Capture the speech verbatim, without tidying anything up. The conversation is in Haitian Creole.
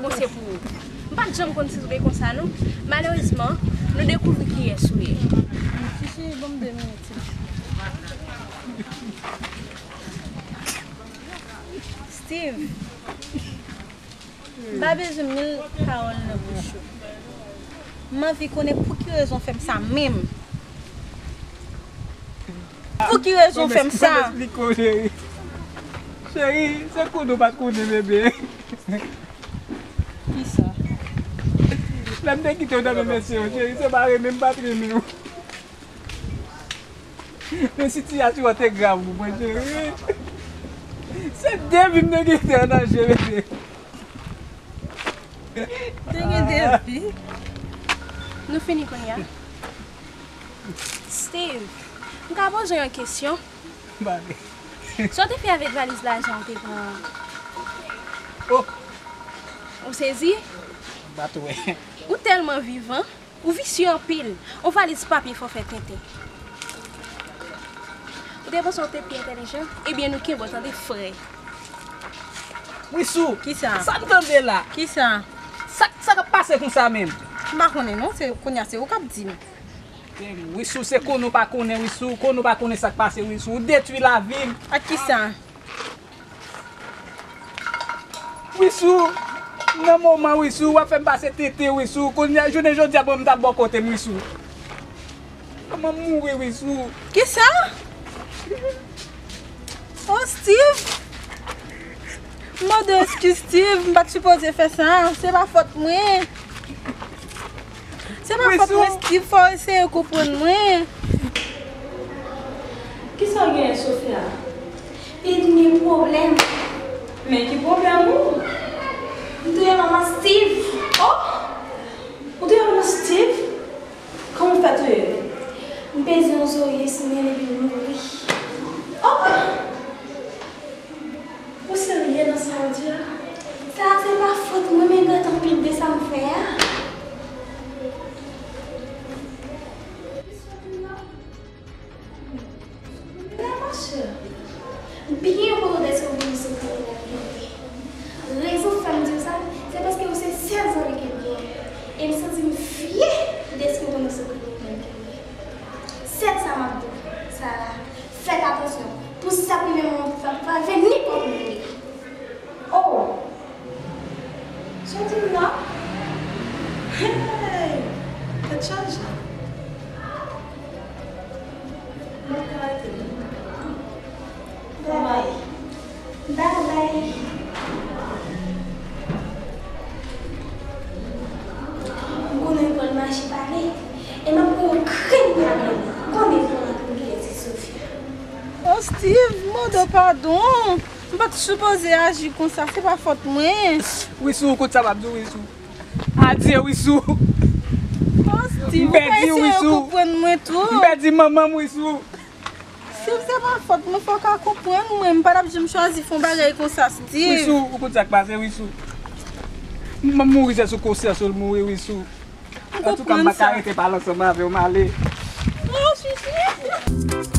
Bon, se pou ou. M pa t janm konn si w te konsa, non. Malerezman, nou dekouvri kiyès ou ye. Chichi, ban m de minit. Steve, m pa bezwen mil pawòl nan bouch ou. M anvi konnen pou ki rezon w fè m sa menm. Pou ki rezon w fè m sa? Kòman esplike w, cheri? Cheri, se konnen w pa t konnen, bebe. Kisa? Lè m te kite w nan men mesye yo, cheri, se pa renmen m pa t renmen w. Men sitiyasyon an te grav pou mwen, cheri. Se de vi m te kite an danje, bebe. Te gen de vi. Nou fini kounye a? Steve, m ka poze w yon kesyon? Bale. Sa w te fè avèk valiz lajan w te pran an? Oh! Ou sezi? M pa t wè. Ou tèlman vivan, ou visye anpil. Yon valiz papye fè w fè tenten. Ou te panse w te pi entèlijan? Ebyen, nou kenbe w, tande, frè. Wisou! Kisa? Sa m tande la? Kisa? Sa, sa k ap pase konsa menm? M pa konnen non, se kounye a se ou k ap di m. Wisou, se konnen w pa konnen, Wisou, konnen w pa konnen sa k pase, Wisou. Ou detwi lavi m. Ak kisa? Wisou, nan moman, Wisou, w ap fè m pase tenten, Wisou. Kounye a, jounen jodi a, bon, m t ap bò kote m, Wisou. Kòman m mouri, Wisou? Kisa? Oh, Steve! M mande w eskiz, Steve. M pa t sipoze fè sa. Se pa fòt mwen. Se pa fòt mwen, Steve. Fò w eseye konprann mwen. Kisa w genyen, Sofia? Pitit m gen pwoblèm. Men ki pwoblèm ou? M touye manman Steve. Oh! Ou touye manman Steve? Kòman w fè touye l? M peze yon zorye sou men l epi l mouri. Oh! Ou serye nan sa w di a? Sa a se pa fòt mwen, men gen anpil de sa m fè a. Men monchè, m byen kontan dèske w vin sou kriminèl kenbe. Rezon k fè m di w sa, se paske w se sèl zanmi ke m genyen. E m santi m fyè dèske w vin sou kriminèl kenbe. Sèl sa m ap di w, Sara, fèt atansyon pou sa k rive manman w pa rive nenpòt moun li. Oh! Sa w di m la? Hey! Tèt chaje. Mwen ka rete, non? Babay. Babay. M konnen w konn mache pale, e m ap pran yon grenn pale. Konnen w konn ak mwen kiyès se Sofia. Oh, Steve, m mande w padon. M pa t sipoze aji konsa, se pa fòt mwen. Wisou, kout sa m ap di w, Wisou. Adye, Wisou. Oh, Steve, ou pa eseye konprann mwen tou. M pèdi manman m, Wisou. Steve, se pa fòt mwen, fò w ka konprann mwen. M pa t ap janm chwazi fè yon bagay konsa, Steve. Wisou, ou konn sa k pase, Wisou. M mouri, se sou konsyans ou l mouri, Wisou. Antouka, m pa ka rete pale ansanm avè w, m ale. Oh, Chichi.